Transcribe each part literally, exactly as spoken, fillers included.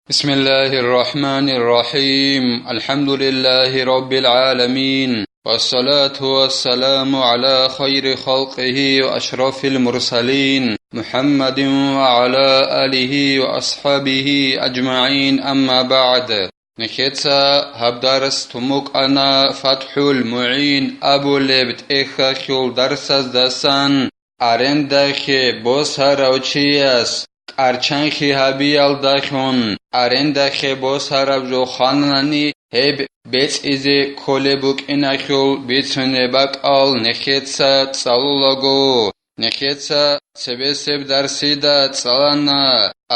بسم الله الرحمن الرحيم. الحمد لله رب العالمين. والصلاة والسلام على خير خلقه وأشرف المرسلين محمد وعلى آله وأصحابه أجمعين. أما بعد. Нехеца гьаб дарс тумукъана ФатхӀул МугӀин абулеб тӀехьалъул дарсаздасан. Арендахье босарав чияс кӀарчанхьи гьабиялдалъун, арендахье босараб жо хванани, гьеб бецӀизе кколеб букӀиналъул бицунеб бакӀал нехеца цӀалулаго. Нехеца цебесеб дарсида цӀалана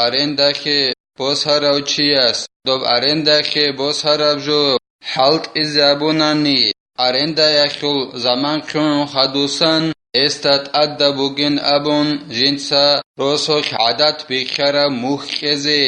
арендахье босарав чияс, доб арендахье босараб жо хӀалтӀизе абунани, арендаялъул заман хъугӀун хадусан, гьесда тӀадаб бугин абун, жинца росулъ гӀадат бихьараб мухь кьезе.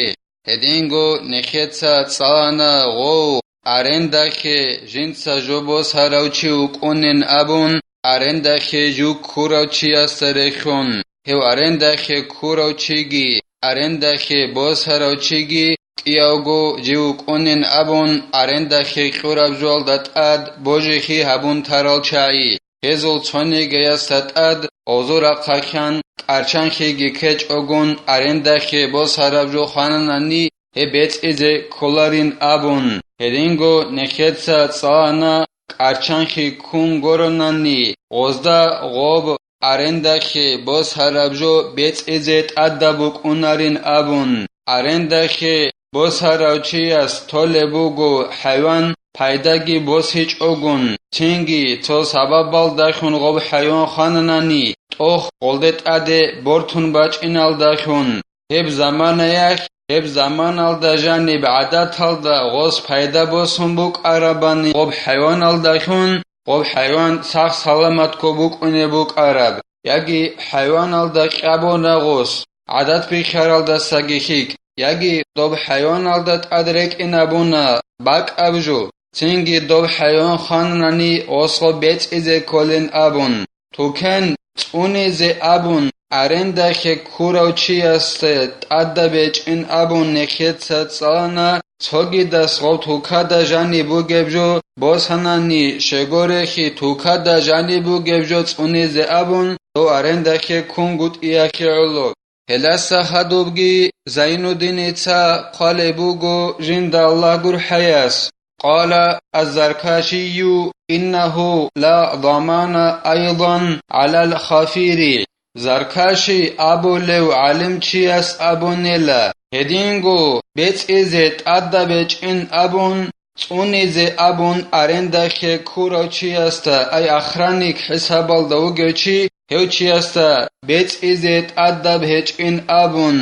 Гьединго нехеца цӀалана гъов, арендахье жинца жо босарав чи вукӀунин абун, арендахье жо ккурав чиясда рехун, гьев арендахье ккурав чиги, арендахье босарав чиги кӀиявго жив вукӀунин абун, арендахье кьураб жоялда тӀад божихьи гьабун тарал чагӀи. Гьезул цонигаясда тӀад гъозул рахъалъан кӀарчанхьиги ккечӀогун, арендахье босараб жо хванани, гьеб бецӀизе кколарин абун. Гьединго нехеца цӀалана кӀарчанхьи ккун горонани, гъозда гъоб арендахье босараб жо бецӀизе тӀадаб букӀунарин абун. Арендахье босарав чияс толеб буго хӀайван пайдаги босичӀогун, цинги цо сабабалдалъун гъоб хӀайван хванани, тӀох гъолде тӀаде бортун бачӀиналдалъун. Гьеб заманаялъ, гьеб заманалда жаниб гӀадаталда гъос пайда босун букӀарабани гъоб хӀайваналдалъун, гъоб хӀайван сах-саламатго букӀунеб букӀараб, яги хӀайваналда кьабуна гъос, гӀадат бихьаралдасаги хьикӀ, яги доб хӀайваналда тӀад рекӀинабуна бакӀаб жо, цинги доб хӀайван хванани гъосго бецӀизе кколин абун. Тукен цӀунизе абун, арендахье ккурав чиясде тӀадаб бечӀин абун нехеца цӀалана, цогидас гъоб тукада жаниб бугеб жо босанани, щегорехьи тукада жаниб бугеб жо цӀунизе абун, дов арендахье ккунгутӀиялъе гӀоло. Гьелдаса хадубги Зайнуддиница хъвалеб буго жинда Аллагь гурхӀаяс. قال الزركشي: إنه لا ضمان أيضا على الخفير. Заркаши абулев гӀалимчияс абунела, гьединго бецӀизе тӀадаб бечӀин абун, цӀунизе абун арендахье ккурав чиясда, ай охранник хӀисабалда вугев чи, гьев чиясда бецӀизе тӀадаб гьечӀин абун.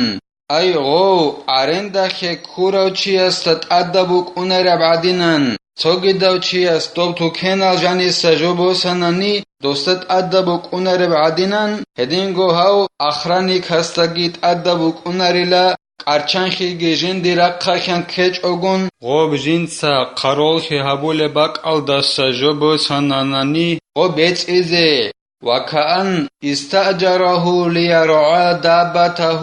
Ай гъов, арендахье ккурав чиясда тӀадаб букӀунареб гӀадинан, цогидав чияс доб тукенал жаниса жо босанани, досда тӀадаб букӀунареб гӀадинан, гьединго гьав охранникасдаги тӀадаб букӀунарила, кӀарчанхьиги жиндир рахъалъан ккечӀогун, гъоб жинца хъаролъи гьабулеб бакӀалдаса жо босананани, гъоб бецӀизе. وكأن استأجره ليرعى دابته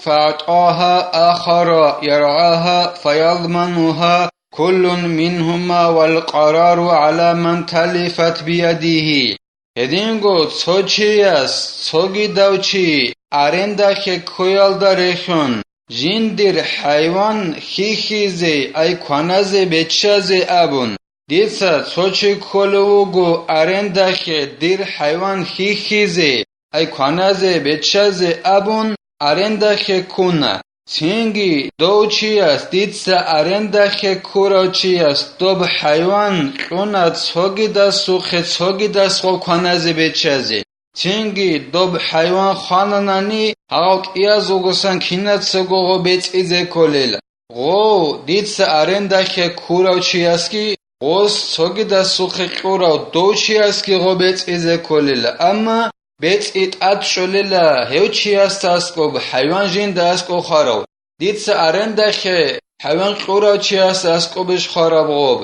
فأعطاها آخر يرعاها فيضمنها كل منهما والقرار على من تلفت بيده. Гьединго цо чияс цогидав чи арендахье ккуялда рехун, жиндир хӀайван хьихьизе, ай кваназе беччазе абун, дица цо чи кколев вуго арендахье дир хӀайван хьихьизе, ай кваназе беччазе абун, арендахье ккуна. Цинги дов чияс, дица арендахье ккурав чияс, доб хӀайван кьуна цогидасухъе цогидасго кваназе беччазе. Цинги доб хӀайван хвананани, гьав кӀиязулгосан кинацаго гъо бецӀизе кколел. Гъов, дица арендахье ккурав чиясги, гъос цогидасухъе кьурав дов чиясги гъо бецӀизе кколел, амма бецӀи тӀад чӀолела гьев чиясда аскӀоб, хӀайван жинда аскӀов хварав. Дица арендахье хӀайван кьурав чиясда аскӀобищ хвараб гъоб?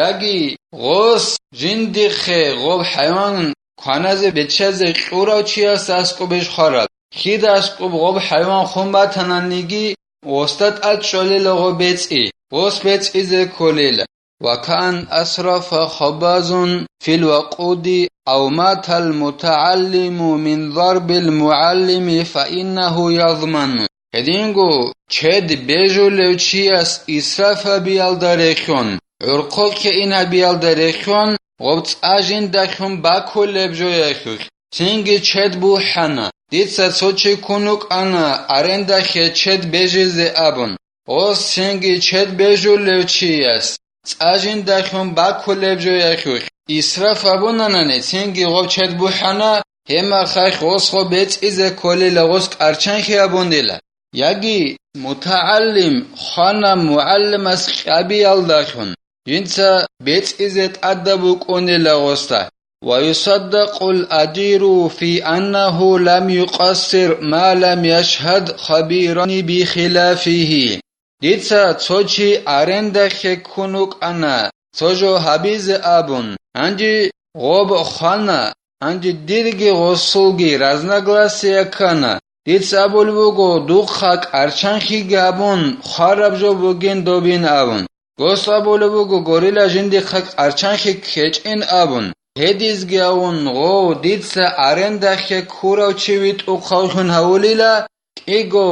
Яги гъос жиндихъе гъоб хӀайван кваназе беччазе кьурав чиясда аскӀобищ хвараб? Кида аскӀоб гъоб хӀайван хун батананиги, гъосда тӀад чӀолел гъо бецӀи, гъос бецӀизе кколел. وكأن أسرف خباز في الوقود أو مات المتعلم من ضرب المعلم فإنه يضمن. Гьединго чед бежулев чияс исрафабиялда рехьун, гӀурхъо ккеинабиялда рехьун, гъоб цӀа жиндалъун бакулеб жояхьулъ, цинги чед бухӀана, дица цо чи ккун вукӀана арендахье чед бежизе абун. Гъос цинги чед бежулев чияс цӀа жиндалъун бакулеб жояхьулъ исраф абунанани, цинги гъоб чед бухӀана, гьебмахалъ гъос гъо бецӀизе кколила, гъос кӀарчанхи абунила. Яги мутагӀалим хвана мугӀалимас кьабиялдалъун, жинца бецӀизе тӀадаб букӀунила гъосда. ويصدق الأجير في أنه لم يقصر ما لم يشهد خبيران بخلافه. Дица цо чи арендахье ккун вукӀана, цо жо гьабизе абун, гьанже гъоб хвана, гьанже дирги гъосулги разногласие ккана. Дица абулеб буго, духъа кӀарчанхиги абун, хвараб жо бугин добин абун. Гъос абулеб буго, горила жиндихъа кӀарчанхи ккечӀин абун. Гьедизги авун, гъов дица арендахье ккурав чи витӀухъавлъун гьавулила, кӀиго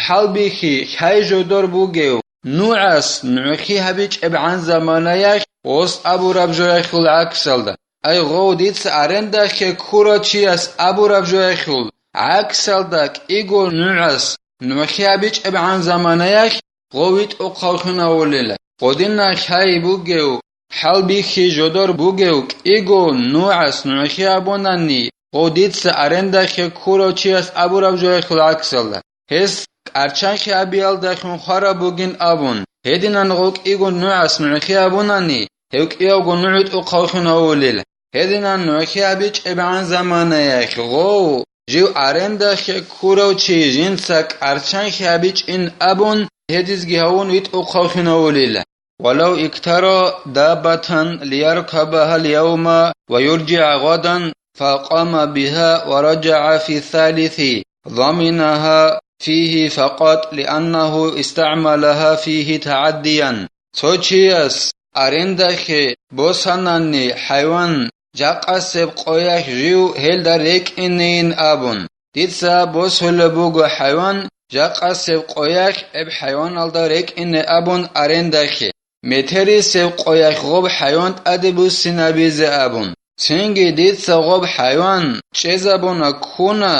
хӀалбихьи, хай жодор бугев, нугӀас нугӀхи гьабичӀебгӀан заманаялъ гъос абураб жояхьул гӀаксалда. Ай, гъов дица арендахье ккурав чияс абураб жояхьул гӀаксалда кӀиго нугӀас нугӀхи гьабичӀебгӀан заманаялъ гъов витӀухъавлъун гьавулила. Гъодинан хай бугев, хӀалбихьи жодор бугев кӀиго нугӀас нугӀхи абунани, гъов дица арендахье ккурав чияс абураб жояхьул гӀаксалда. Гьес кӀарчанхи абиялдалъун хвараб бугин абун, гьединан гъов кӀиго нугӀас нугӀхи абунани, гьев кӀиявго нугӀ витӀухъавлъун гьавулел. Гьединан нугӀхи гьабичӀебгӀан заманаялъ гъов, жив арендахье ккурав чи жинца кӀарчанхи гьабичӀин абун, гьедизги гьавун витӀухъавлъун гьавулел. ولو اكترى دابة ليركبها اليوم ويرجع غدا فقام بها ورجع في الثالث ضمنها فيه فقط لأنه استعملها فيه تعديا. Цо чияс арендахье босанани хӀайван жакъасеб къоялъ жив гьелда рекӀинейин абун, дица босулеб буго хӀайван жакъасеб къоялъ гьеб хӀайваналда рекӀине абун арендахье, метерисеб къоялъ гъоб хӀайван тӀаде буссинабизе абун. Цинги дица гъоб хӀайван чӀезабуна ккуна,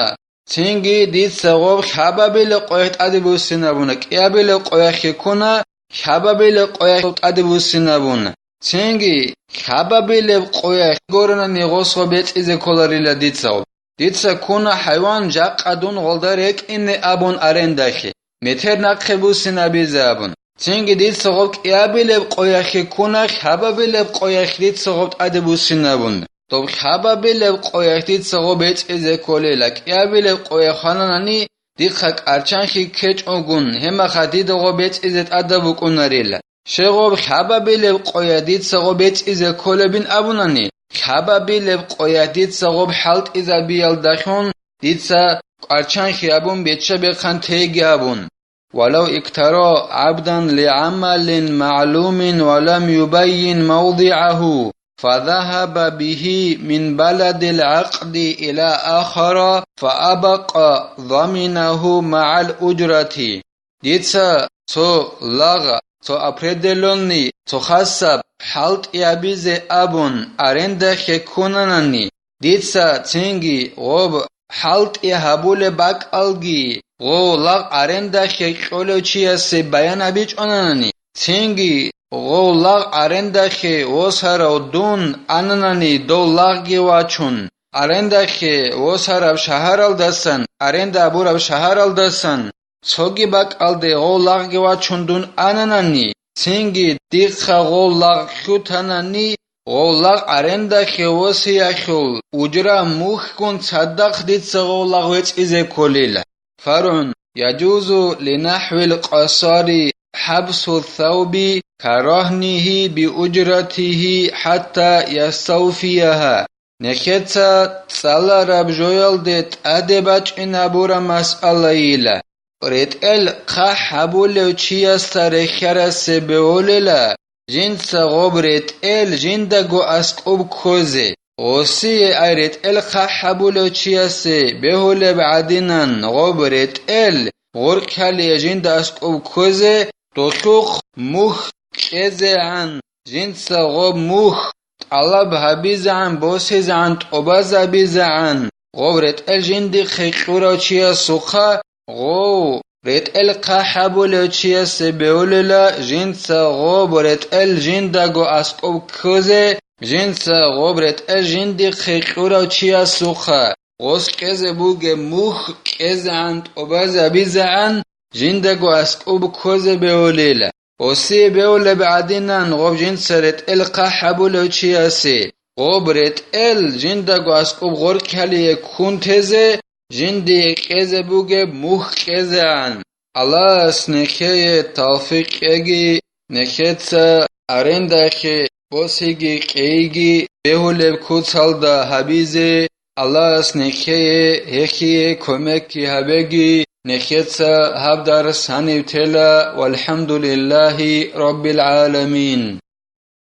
цинги дица гъоб хабабилеб къоялъ тӀаде буссинабуна, кӀиабилеб къоялъ ккуна, хабабилеб къоялъ тӀаде буссинабуна. Цинги хабабилеб къоялъ гуронани гъос гъо бецӀизе кколарила дица гъоб. Дица ккуна хӀайван жакъа дун гъолда рекӀине абун арендахье, метер нахъе буссинабизе абун. Цинги дица гъоб кӀиабилеб къоялъ ккуна, хабабилеб къоялъ дица гъоб тӀаде буссинабун. Доб хабабилеб къоялъ дица гъо бецӀизе кколела, кӀиабилеб къоялъ хвананани, дихъа кӀарчанхи ккечӀогун, гьемаха дида гъо бецӀизе тӀадаб букӀунарила. Щегъоб хабабилеб къоялъ дица гъо бецӀизе кколебин абунани, хабабилеб къоялъ дица гъоб хӀалтӀизабиялдалъун дица кӀарчанхи абун бечча-бехъан теги абун. ولو اكترى عبدا لعمل معلوم ولم يبين موضعه فذهب به من بلد العقد إلى آخر فأبقى ضمنه مع الأجرة. Дица цо лагъ, цо определённый, цо хасаб хӀалтӀи гьабизе абун арендахье ккунанани, дица цинги гъоб хӀалтӀи гьабулеб бакӀалги, гъов лагъ арендахье кьолев чиясе баян гьабичӀонанани, цинги гъов лагъ арендахье восарав дун ананани, дов лагъги вачун, арендахье восараб шагьаралдасан, аренда абураб шагьаралдасан, цоги бакӀалде гъов лагъги вачун дун ананани, цинги дихъа гъов лагъ хьутанани, гъов лагъ арендахье восиялъул ужра мухьгун цадахъ дица гъов лагъ вецӀизе кколила. فرع يجوز لنحو القصار حبس الثوب كرهنه بأجرته حتى يستوفيها. Нехеца цӀалараб жоялде тӀаде бачӀинабураб масъалайила. ретӀел хъахӀ гьабулев чиясда рехьарасе бегьулила, жинца гъоб ретӀел жиндаго аскӀоб ккозе. Гъосие ай ретӀел хъахӀ гьабулев чиясе бегьулеб гӀадинан гъоб ретӀел гъоркьалие жинда аскӀоб ккозе, долъухъ мухь кьезегӀан, жинца гъоб мухь тӀалаб гьабизегӀан, босизегӀан, тӀобазабизегӀан, гъоб ретӀел жиндихъе кьурав чиясухъа, гъов ретӀел хъахӀ гьабулев чиясе бегьулила, жинца гъоб ретӀел жиндаго аскӀоб ккозе, жинца гъоб ретӀел жиндихъе кьурав чиясухъа, гъос кьезе бугеб мухь кьезегӀан, тӀобазабизегӀан, жиндаго аскӀоб ккозе бегьулила. Гъосие бегьулеб гӀадинан гъоб жинца ретӀел хъахӀ гьабулев чиясе, гъоб ретӀел жиндаго аскӀоб гъоркьалие ккун тезе, жиндие кьезе бугеб мухь кьезегӀан. Аллагьас нехее тавфикъ кьеги, нехеца арендахъе босиги кьейги бегьулеб куцалда гьабизе, Аллагьас нехее гьехие кумекги гьабеги, нехеца гьаб дарс гьанив тела, валхӀамдулиллагьи раббил гӀаламин.